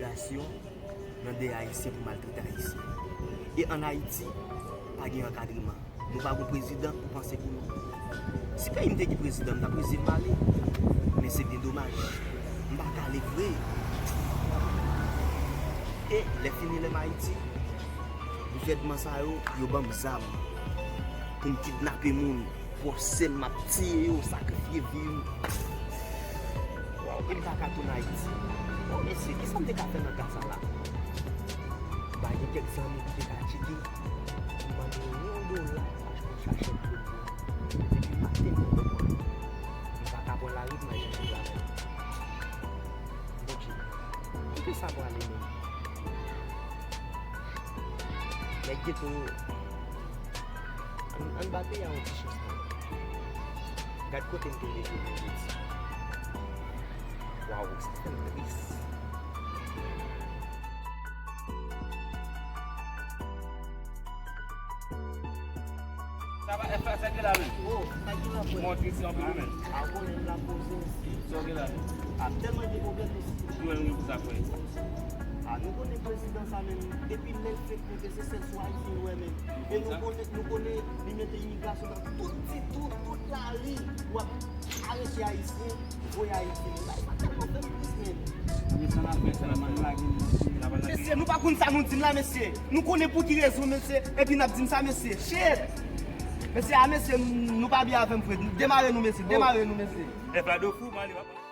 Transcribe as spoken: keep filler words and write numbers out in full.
Nasyon nan dèyè Ayisyen pou maltrete Ayisyen. E ann Ayiti, pa gen ankadreman. Nou pa gon prezidan pou panse pou nou. Si peyi m te gen prezidan, m t ap resi m ale. Men se byen domaj. M pa ka ale vre. E lè fini lè m Ayiti, gouvènman sa yo, yo ban m zam pou m kidnape moun. Pwosè m ap tiye yo, sakrifye vi m. Waw, e m pa ka tounen Ayiti. Waw, mesye, kisa m te ka fè nan ka sa la? M pa gen kèk zanmi ki te ka tcheke, m mande yo yon dola, paske m chache dlo pou yo. Depi maten, m poko pran. M pa ka pran lari pou m al chèche travay. Bondye, kote sa pwale menm? Nèg geto yo, ann, ann ba peyi a yon ti chans kanmenm. Gad kote m te leve jodi. Waw, sa fè m tris. Sa va, F A, sa ki la menm? Oh, sa ki la, frè? Montre ti anpil, men. A, konnen m la poze, mesye. Sa w gen la menm? A, tèlman gen pwoblèm, mesye. Ki wè nou menm pou sa, frè? A, nou konnen prezidan sa menm, depi lè l fèk monte, se sèl sou Ayiti l wè menm. E nou konnen, nou konnen li mete imigrasyon nan tout ti, tout, tout lari. W ap arete Ayisyen, voye Ayiti. Bagay sa tèlman fè m tris, menm. Mesye, sa n ap fè sèlman, nou lage nou nan sou la, pa lage. Mesye, nou pa konn sa nou di m la, mesye. Nou konnen pou ki rezon, mesye, epi n ap di m sa, mesye. Shit! Mesye, a, mesye, nou pa byen avè m, frè. Demare nou, mesye. Demare nou, mesye. F A do fou, m ale, papa.